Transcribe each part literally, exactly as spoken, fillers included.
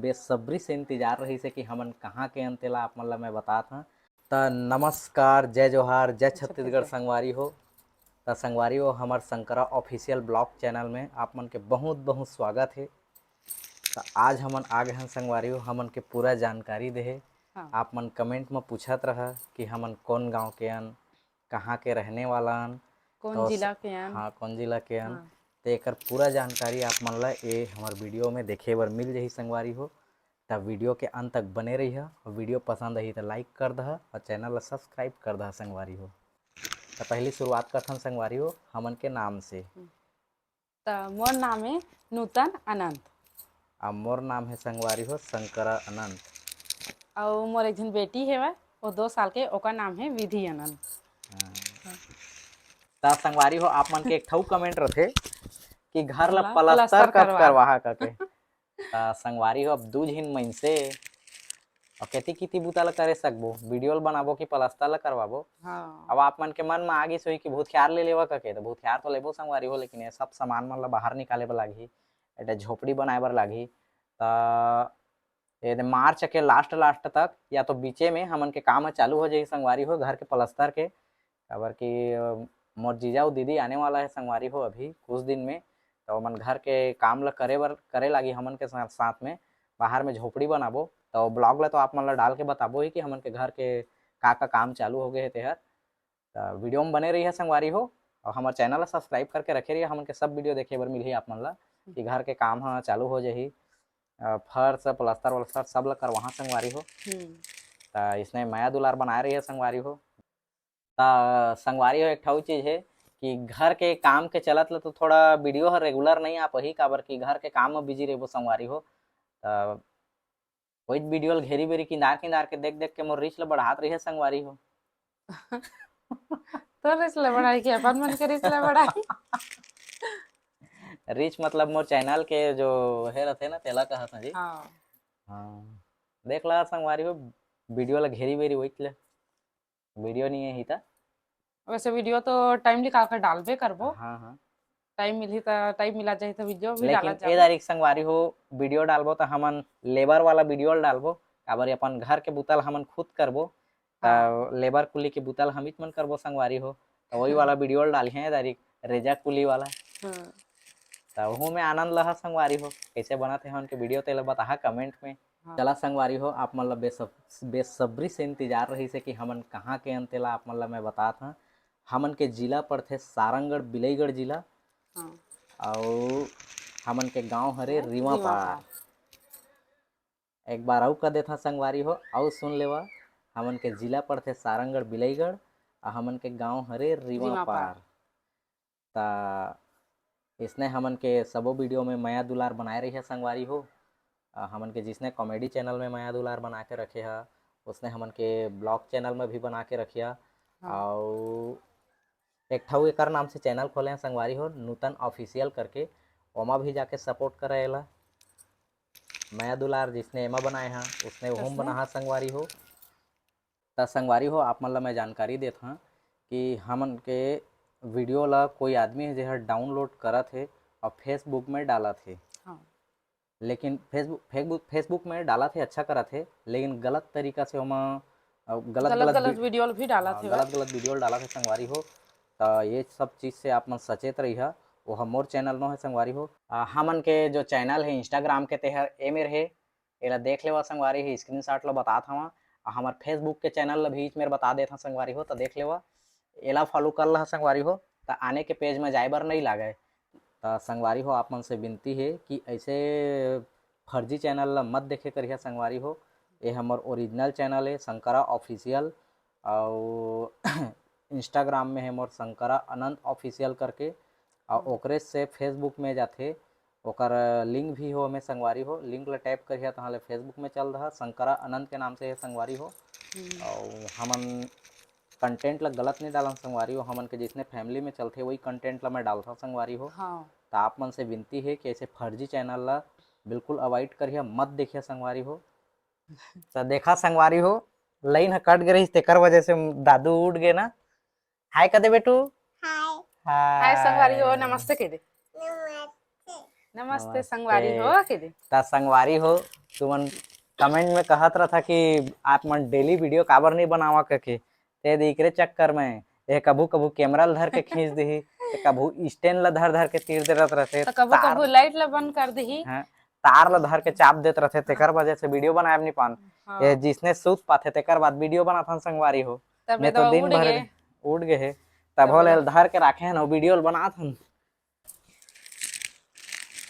बेसब्री से इंतजार रहिस हे कि हमन कहाँ के अन, तेला आप मन ला मैं बतात हँव। त नमस्कार, जय जोहार, जय छत्तीसगढ़। संगवारी हो, त संगवारी हो, हमर शंकरा ऑफिशियल ब्लॉग चैनल में आप मन के बहुत बहुत स्वागत हे। त आज हमन आ गे हन संगवारी हो, हमन के पूरा जानकारी देहे। हाँ। आप मन कमेंट में पूछत रहा कि हमन कौन गांव के अन, कहाँ के रहने वाला अन, कौन तो जिला के अन। हाँ, कौन जिला के अन। हाँ। तो एकर पूरा जानकारी आप मन ला ए हमर वीडियो में देखे बर मिल जाही संगवारी हो। त वीडियो के अंत तक बने रहिहा और वीडियो पसंद आही त लाइक कर दहा और चैनल ला सब्सक्राइब कर दहा संगवारी हो। त पहली शुरुआत करथन संगवारी हो हमन के नाम से। हम्म। त मोर नाम हे नूतन अनंत। आ मोर नाम हे संगवारी हो शंकरा अनंत। अउ मोर एक झन बेटी हेवय, वो दो साल के, ओकर नाम हे विधि अनंत। हाँ। त संगवारी हो आप मन के एक ठऊ कमेंट रथे कि घर ला ला प्लास्टर प्लास्टर कब करवा। करवाहा करके। त संगवारी हो अब दू झिन मइनसे अब केती किती बुता ला करे सकबो, वीडियो ला बनाबो कि प्लास्टर ला करवाबो। हाँ। अब आप मन के मन में आ गिस होही कि भूतख्यार ले लेवा करके, त भूतख्यार तो लेबो संगवारी हो, लेकिन ये सब सामान मन ला बाहर निकाले बर लागही, एटा झोपड़ी बनाए बर लागही। त ये दे मार्च के लास्ट लास्ट तक या तो बीचे में हमन के काम ह चालू हो जाही संगवारी हो घर के प्लास्टर के, काबर कि अ, मोर जीजा अउ दीदी आने वाला हे संगवारी हो अभी कुछ दिन में, त ओमन घर के काम ल करे बर, करे लागी हमन के साथ, साथ में बाहर में झोपड़ी बनाबो। त ब्लॉग ल तो आप मन ल डाल के बताबो ही कि हमन के घर के का का काम चालू हो गए हे तेहर। त वीडियो में बने रहिहा संगवारी हो, अउ हमर चैनल ल सब्सक्राइब करके रखे रहिहा, हमन के सब वीडियो देखे बर मिलही आप मन ल कि घर के काम ह चालू हो जाही। अ, फर्श, प्लास्टर वलास्टर सब ल करवाहा संगवारी हो। हम्म। त इसने मया दुलार बनाए रहिहा संगवारी हो। त संगवारी हो, एक ठऊ चीज हे कि घर के काम के चलत ले तो थोड़ा वीडियो ह रेगुलर नइ आ पाही, काबर कि घर के काम म बिजी रहिबो संगवारी हो। त वही वीडियो ल घेरी बेरी किंदार किंदार के देख देख के मोर रीच ल बढ़ात रहिहा संगवारी हो। तोर रीच ल बढ़ाई कि अपन मन के रीच ल बढ़ाई? रीच मतलब मोर चैनल के जो हे रथे ना, तेला कहत हन जी। हाँ। हाँ। देख ला संगवारी हो, वीडियो ल घेरी बेरी वही ले। वीडियो नइ आही त। वैसे वीडियो तो टाइम निकाल कर डालबे करबो। हाँ, हाँ। टाइम मिलही त, टाइम मिला जाही त वीडियो भी लेकिन डाला ए जाबो। तारीख संगवारी हो, वीडियो डालबो त हमन लेबर वाला वीडियो ल डालबो, काबर अपन घर के बुता ल हमन खुद करबो। त हाँ। लेबर कुली के बुता ल हमीच मन करबो संगवारी हो, त वही वाला वीडियो ल डालिहे ए तारीख, रेजा कुली वाला। हाँ। त ओहू में आनंद लहा संगवारी हो, कैसे बनत हे हमन के वीडियो, तेला बताहा कमेंट में। हाँ। चला संगवारी हो, आप मन ल बेसब-, बेसब्री से इंतजार रहिस हे कि हमन कहाँ के अन, तेला आप मन ल मैं बतात हँव। हमन के जिला पड़थे सारंगढ़, बिलईगढ़ जिला। हाँ। अउ हमन के गांव हरे हाँ, रीवापार। रीवापार। एक बार अउ कह देथन संगवारी हो, अउ सुन लेवा, हमन के जिला पड़थे सारंगढ़, बिलईगढ़, अउ हमन के गांव हरे रीवापार। रीवापार। त इसने हमन के सबो वीडियो में मया दुलार बनाए रहिहा संगवारी हो। अ, हमन के जिसने कॉमेडी चैनल में मया दुलार बना के रखे हा, उसने हमन के ब्लॉग चैनल में भी बना के रखिहा। हाँ। अउ एक ठऊ एकर नाम से चैनल खोले हैं संगवारी हो, नूतन ऑफिशियल करके, ओमा भी जाके सपोर्ट करा एला। मया दुलार जिसने एमा बनाए हा, उसने ओहू म कैसे? बनाहा संगवारी हो। त संगवारी हो, आप मन ल मैं जानकारी देत हँव कि हमन के वीडियो ल कोई आदमी हे, जेहर डाउनलोड करत हे अउ Facebook में डालत हे। हाँ। लेकिन Facebook, Facebook, Facebook में डालत हे, अच्छा करत हे, लेकिन गलत तरीका से ओमा, अ, गलत, गलत, गलत गलत वी-, वीडियो ल भी डालत हाँ, हे। गलत, गलत वीडियो ल डालत हे संगवारी हो। त ये सब चीज से आप मन सचेत रहिहा। ओह मोर चैनल नो हे संगवारी हो। अ, हमन के जो चैनल हे Instagram के, तेहर ए मेर हे, एला देख लेवा संगवारी हो, स्क्रीनशॉट ल बतात हवा। अ, हमर Facebook के चैनल ल भी इच मेर बता देत हँव संगवारी हो, त देख लेवा, एला फॉलो कर लहा संगवारी हो, त आने के पेज में जाए बर नइ लागय। त संगवारी हो, आप मन से विनती हे कि ऐसे फर्जी चैनल ल मत देखे करिहा संगवारी हो। ये हमर ओरिजिनल चैनल हे शंकरा ऑफिशियल, अउ Instagram में हे मोर शंकरा अनंत ऑफिशियल करके, अउ हम्म। ओकरे से Facebook में जाथे, ओकर लिंक भी हो में संगवारी हो, लिंक ल टैप करिहा तहाँ ले Facebook में चल दहा, शंकरा अनंत के नाम से हे संगवारी हो। हम्म। अउ हमन कंटेंट ल गलत नइ डालन संगवारी हो, हमन के जिसने फैमिली में चलथे वही कंटेंट ल मैं डालथव संगवारी हो। हाँ। त आप मन से विनती हे कि ऐसे फर्जी चैनल ल बिल्कुल अवॉइड करिहा, मत देखिहा संगवारी हो। त देखा संगवारी हो, लाइन ह कट गे रहिस, तेकर वजह से दादू उठ गे ना। हाय कह दे बेटू। हाय। हाय। हाय संगवारी हो, नमस्ते कह दे। नमस्ते। नमस्ते नमस्ते। संगवारी हो कह दे। त संगवारी हो, तुमन कमेंट में कहत रहा था कि आप मन डेली वीडियो काबर नहीं बनावा करके, ते दे एकरे चक्कर में ये कभू कभू कैमरा ल धर के खींच दिही, ते कभू स्टैंड ल धर धर के तीर दे रहत रहते, तो कभू तार कभू लाइट ला बंद कर दिही। हाँ, तार ल धर के चाप देत रहते, तेकर वजह से वीडियो बनाए नहीं पान। हाँ। ये जिसने सूत पाथे तेकर बाद वीडियो बनाथन संगवारी हो। तब नहीं तो तो दिन उड़ भर गए। उड़ गए हे। तब तब ले धर के राखे हन, वीडियो बनात हन।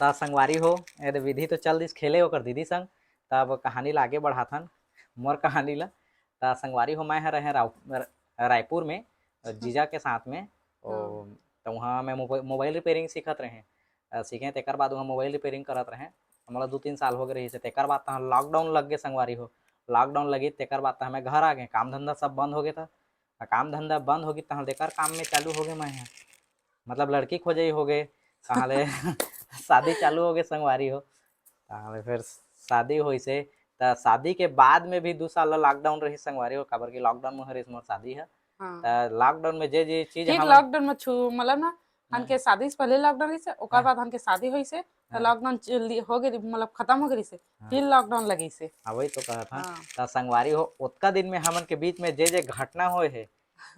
ता संगवारी हो, ये दे विधि तो चल दिस खेले ओकर दीदी संग। तब कहानी ला आगे बढ़ाथन, मोर कहानी ला। ता संगवारी हो, मैं ह रहे राव-, र-, रायपुर में, जीजा के साथ में। ओ, हाँ। तो वहाँ मैं मोबा-, मोबाइल रिपेयरिंग सीखत रहे। अ, सीखे, तेकर बाद वहाँ मोबाइल रिपेयरिंग करत रहे। मोला दू तीन साल हो गए रहिस हे। तेकर बाद तहाँ लॉकडाउन लग गए संगवारी हो। लॉकडाउन लगी, तेकर बाद तहाँ मैं घर आ गए, काम धंधा सब बंद हो गए था। आ, काम धंधा बंद होगी, तहाँ देकर काम में चालू हो गए मैं ह। मतलब लड़की खोजे हो गए, तहाँ ले शादी चालू हो गए संगवारी हो। तहाँ ले फिर शादी होइसे, त शादी के बाद में भी दू साल ला लॉकडाउन रही संगवारी हो, काबर कि लॉकडाउन में रही मोर शादी है। हाँ। त लॉकडाउन में जे जे चीज फिर हम लॉकडाउन में छू, मतलब ना, हन हाँ। के शादी से पहले लॉकडाउन रहिसे, ओकर हाँ। बाद हन के शादी होइसे, त हाँ। लॉकडाउन चली-, हो गए, मतलब खत्म हो गए रहिसे, हाँ। फिर लॉकडाउन लगिसे। हाँ, वही तो कहा था। हाँ। त संगवारी हो, ओतका दिन में हमन के बीच में जे जे घटना होए हे,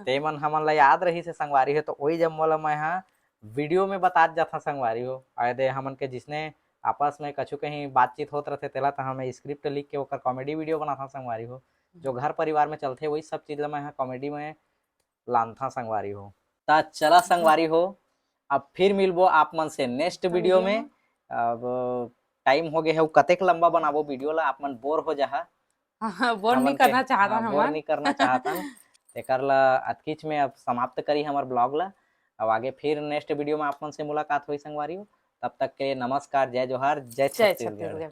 तेमन हमन ला याद रहिसे संगवारी हो, तो वही जब मोला मैं हा वीडियो में बतात जाथा संगवारी हो। आए दे हमन के जिसने आपस में कछु कहीं बातचीत होत रथे, तेला त हमें स्क्रिप्ट लिख के ओकर कॉमेडी वीडियो बनाथा संगवारी हो। जो घर परिवार में चलथे, वही सब चीज ला मैं हा कॉमेडी में लानथा संगवारी हो। ता चला संगवारी हो, अब फिर मिलबो आप मन से नेक्स्ट वीडियो वीडियो में। में। अब टाइम हो गए है, कतेक लंबा बनाबो वीडियो ला, आप मन बोर हो जाहा। हाँ, बोर हमन नहीं के, करना चाहता हाँ, बोर हमन। नहीं करना चाहतन। तेकर ला अतकीच में अब समाप्त करी हमर ब्लॉग ला। अब आगे फिर नेक्स्ट वीडियो में आप मन से मुलाकात होई संगवारी हो। तब तक के नमस्कार, जय जोहार, जय जय छत्तीसगढ़। छत्तीसगढ़।